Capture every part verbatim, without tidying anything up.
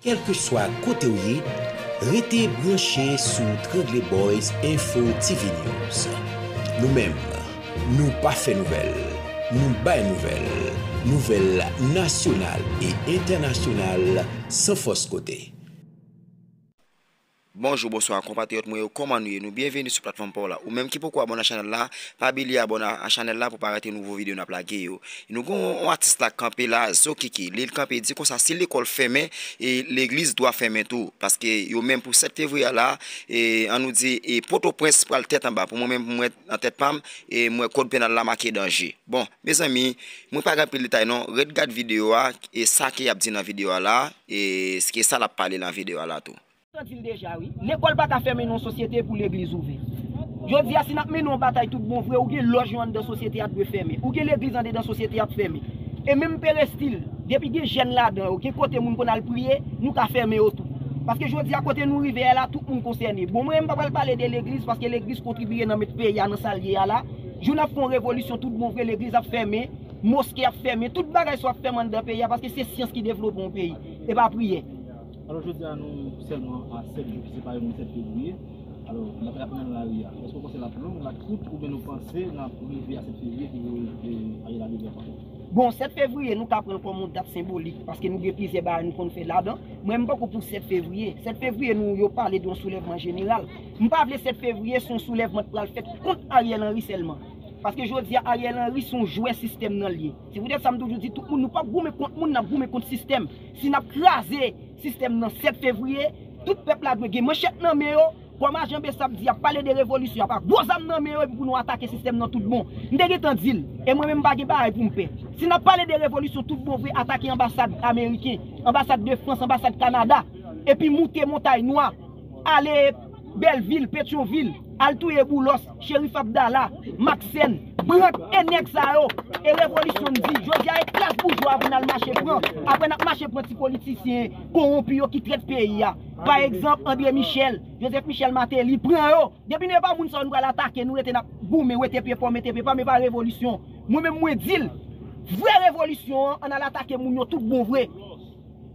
Kèlkeswa kote w ye, rete branche sou Trangle Boys Info T V News. Nou menm, nou pa fè nouvèl, nou bay nouvèl. Nouvèl nasyonal e entènasyonal san fòs kote. Bonjou, bonswa, konpatriyòt mwen yo, kòman nou ye? Nou byenveni sou platfòm pa w la. Ou menm ki poko abòne a chanèl la, pa bliye abòne a chanèl la pou pa rate nouvo videyo n ap lage yo. Nou gen yon, yon atis la k kanpe la, Zokiki. Li kanpe di konsa, si lekòl fèmen, e legliz dwa fèmen tou. Paske yo menm pou sèt fevriye a la, e, an nou di, e, Pòtoprens pral tèt anba. Pou mwen menm, mwen nan tèt pa m, e mwen kòd penal la make danje. Bon, mezanmi, mwen pa gen anpil detay non. Ret gad videyo a, e sa ke y ap di nan videyo a la, e se ke sa l ap pale nan videyo a la tou. Tan di l deja, wi. Lekòl pa ka fèmen nan yon sosyete pou legliz ouvè. Jodi a, si n ap mennen yon batay tout bon vre, ou gen lòj yo anndan sosyete a dwe fèmen. Ou gen legliz andedan sosyete a ap fèmen. E menm perestil, depi gen jèn ladan yo, gen kote moun konn al priye, nou ka fèmen yo tou. Paske jodi a, kote nou rive a la, tout moun konsène. Bon, mwen, m pa pral pale de legliz, paske legliz kontribiye nan met peyi a nan sa l ye a la. Jou n ap fè yon revolisyon tout bon vre, legliz ap fèmen, moske ap fèmen, tout bagay sa ap fèmen anndan peyi a, paske se syans ki devlope yon peyi, e pa priyè. Alò, jodi a, nou sèlman a sèt jou ki separe nou de sèt fevriye. Alò, batay ap mennen nan lari a. Èske w panse l ap long, l ap kout, oubyen nou panse n ap rive a sèt fevriye ki pou, e, Ariel a leve ankò? Bon, sèt fevriye, nou ka pran l kòm yon dat senbolik, paske nou gen plizyè bagay nou konn fè ladan. Mwen, m poko pou sèt fevriye. Sèt fevriye, nou, yo pale de yon soulèvman jeneral. M pa vle sèt fevriye se yon soulèvman k pral fèt kont Ariel Henry sèlman. Paske jodi a, Ariel Henry se yon jwè sistèm nan l ye. Se poutèt sa m toujou di tout moun, nou p ap goumen kont moun, n ap goumen kont sistèm. Si n ap kraze sistèm nan sèt fevriye, tout pèp la dwe gen manchèt nan men yo, kòm ajan Bessap di, y ap pale de revolisyon, y ap ak gwo zam nan men yo, epi pou nou atake sistèm nan tout bon. M te gentan di l, e mwen menm m pa gen bagay pou m pè. Si n ap pale de revolisyon tout bon vre, atake anbasad ameriken, anbasad de Frans, anbasad Kanada, epi moute Montay Nwa, ale Bèlvil, Petyonvil, al touye Boulos, Cherif Abdala, Maxène, Brandt, e nèg sa yo, e revolisyon n di. Jodi a, e klas boujwa a pou n al mache pran. Apre n ap mache pran ti politisyen kowonpi yo ki trèt peyi a. Pa egzanp, André Michel, Joseph Michel Martelly, pran yo. Depi nou e pa moun sa yo, nou pral atake, nou rete n ap goumen, wete pye fò, mete pye pa, men pa revolisyon. Mwen menm, mwen di l, vrè revolisyon an, ann al atake moun yo tout bon vre.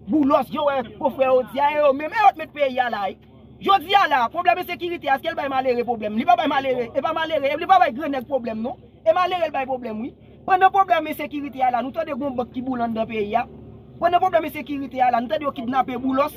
Boulos, jan w wè konfrè yo di a, e yo menm, e yo t met peyi a la, wi. Jodi a la, pwoblèm ensekirite a, èske l bay malere pwoblèm? Li pa bay malere, e pa malere, li pa bay grannèg pwoblèm, non. E malere l bay pwoblèm, wi. Pandan pwoblèm ensekirite a la, nou tande gon bank ki boule anndan peyi a. Pandan pwoblèm ensekirite a la, nou tande yo kidnape Boulos.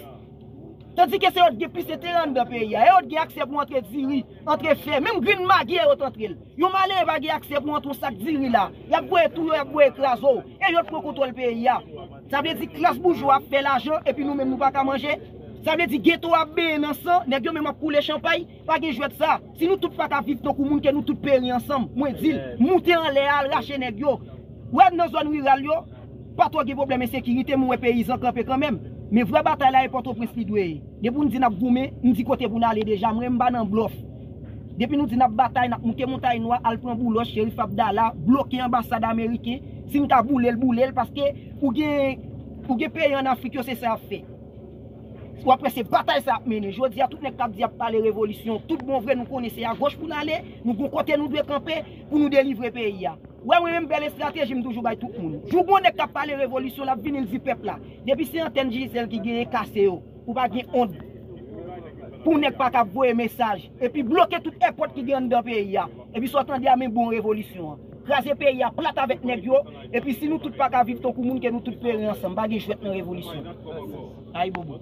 Tandike se yo t gen plis enterè anndan peyi a. E yo t gen aksè pou antre diri, antre fè. Menm grenn magi e yo t antre l. Yon malere pa gen aksè pou antre yon sak diri la. Y ap voye touye w, y ap voye kraze w. E yo t pran kontwòl peyi a. Sa vle di klas boujwa ap fè lajan epi nou menm nou pa ka manje. Sa vle di geto a ap benyen nan san, nèg yo menm ap koule chanpay. Pa gen jwèt sa. Si nou tout pa ka viv tankou moun, ke nou tout peri ansanm. Mwen di l, moute anlè a, al rache nèg yo. Wè nan zòn riral yo, pa twò gen pwoblèm ensekirite, men w wè peyizan kanpe kanmenm. Men vrè batay la, e Pòtoprens li dwe ye. Depi w di n ap goumen, m di kote pou n ale deja, mwen m pa nan blòf. Depi nou di n ap batay, n ap moute Montay Nwa, al pran Boulos, Cherif Abdala, bloke anbasad ameriken, si n ka boule l, boule l, paske ou gen, ou gen peyi ann Afrik yo, se sa y ap fè. W ap wè se batay sa ap mennen. Jodi a, tout nèg k ap di y ap pale revolisyon, tout bon vre, nou konnen se agoch pou n ale, nou gon kote nou dwe kanpe pou nou delivre peyi a. Wè, mwen menm, bèl estrateji m toujou bay tout moun. Jou gon nèg k ap pale revolisyon, l ap vini, l di pèp la, depi se antèn Digicel ki genyen, kase yo. Ou pa gen ond pou nèg pa ka voye mesaj, epi bloke tout èpòt ki gen anndan peyi a. Epi sa w tande a, men bon revolisyon an. Kraze peyi a plat avèk nèg yo, epi si nou tout pa ka viv tankou moun, ke nou tout peri ansanm. Pa gen jwèt nan revolisyon. Ayibobo.